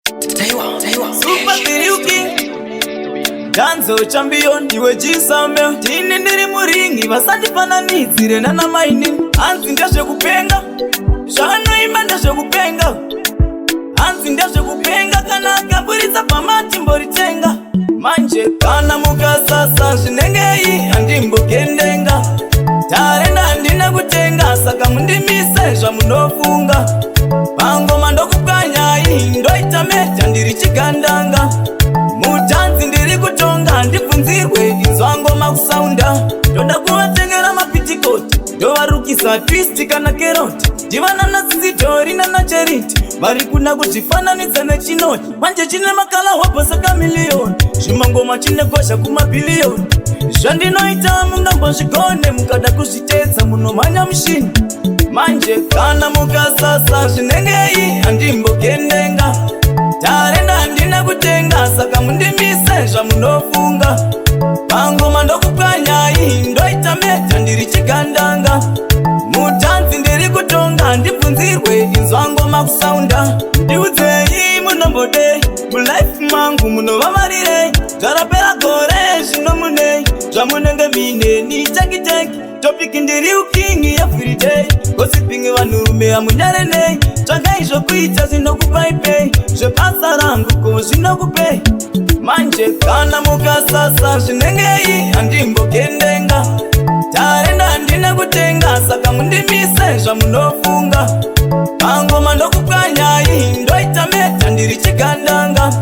Super King Danzo champion ndiwe chisame. Tini ndiri muringi, vasandifananidzire nana mainini. Hanzi ndezvekupenga, zvanoimba ndezvekupenga. Hanzi ndezvekupenga, kana akaburitsa pamati mboritenga. Manje kana mukasasa zvinengei, handimbokendenga. Tarenda handina kutenga, saka mundimise zvamunofunga. Pangoma ndokupwanyai, ndoita meja, ndiri chigandanga. Mutanzi ndiri kutonga, handibvunzirwe, inzwa ngoma kusaunda. Ndoda kuvatengera mapitikoti, ndovarukisa twist kana keroti. Ndivanana dzidzidhori nanacheriti, vari kuna kuzvifananidza nechinoti. Manje chine makala hobho sakamiliyoni, zvimangoma chine gozha kumabhiliyoni. Zvandinoita mungambozvigone, mukada kuzvitedza munomhanya mushini. Manje kana mukasasa zvinengei, handimbokendenga. Tarenda handina kutenga, saka mundimise zvamunofunga. Pangoma ndokupwanyai, ndoita meja, ndiri chigandanga. Mutanzi ndiri kutonga, handibvunzirwe, inzwa ngoma kusaunda. Ndiudzei munombodei mulife mangu, munovavarirei? Zvarapera gore, zvino munei zvamunenge mineni? Tekiteki topic, ndiri uking everyday. Gossiping, vanhurume hamunyarenei? Tsvagai zvokuita zvinokupai pei, zvebasa rangu ko zvinokupei? Manje kana mukasasa zvinengei, handimbokendenga. Tarenda handina kutenga, saka mundimise zvamunofunga. Pangoma ndokupwanyai, ndoita meja, ndiri chigandanga.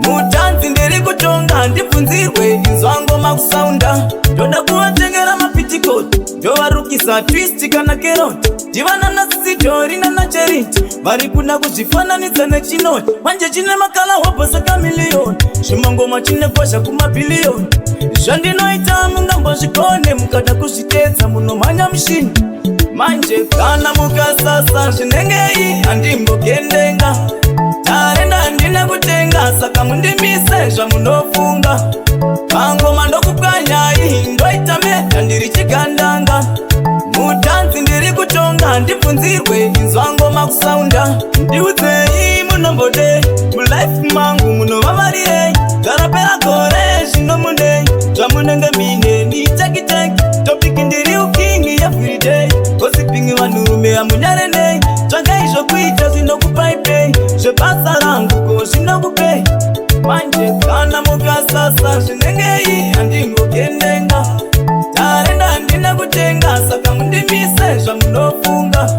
Mutanzi ndiri kutonga, handibvunzirwe, inzwa ngoma kusaunda. Ndoda kuvatengera mapitikoti, ndovarukisa twist kana keroti. Ndivanana dzidzidhori nanacheriti, vari kuna kuzvifananidza nechinoti. Manje chine makala hobho sakamiliyoni, zvimangoma chine gozha kumabhiliyoni. Zvandinoita mungambozvigone, mukada kuzvitedza munomhanya mushini. Manje kana mukasasa zvinengei, handimbokendenga. Tarenda handina kutenga, saka mundimise zvamunofunga. Pangoma ndokupwanyai, ndoita meja, ndiri chigandanga. Mutanzi ndiri kutonga, handibvunzirwe, inzwa ngoma kusaunda. Ndiudzei munombodei mulife mangu, munovavarirei? Zvarapera gore, zvino munei zvamunenge mineni? Tekiteki topic, ndiri uking everyday. Gossiping, vanhurume hamunyarenei? Tsvagai zvokuita zvinokupai pei, zvebasa rangu ko zvinokupei? Manje kana mukasasa zvinengei, handimbokendenga. Tarenda handina kutenga, saka mundimise zvamunofunga.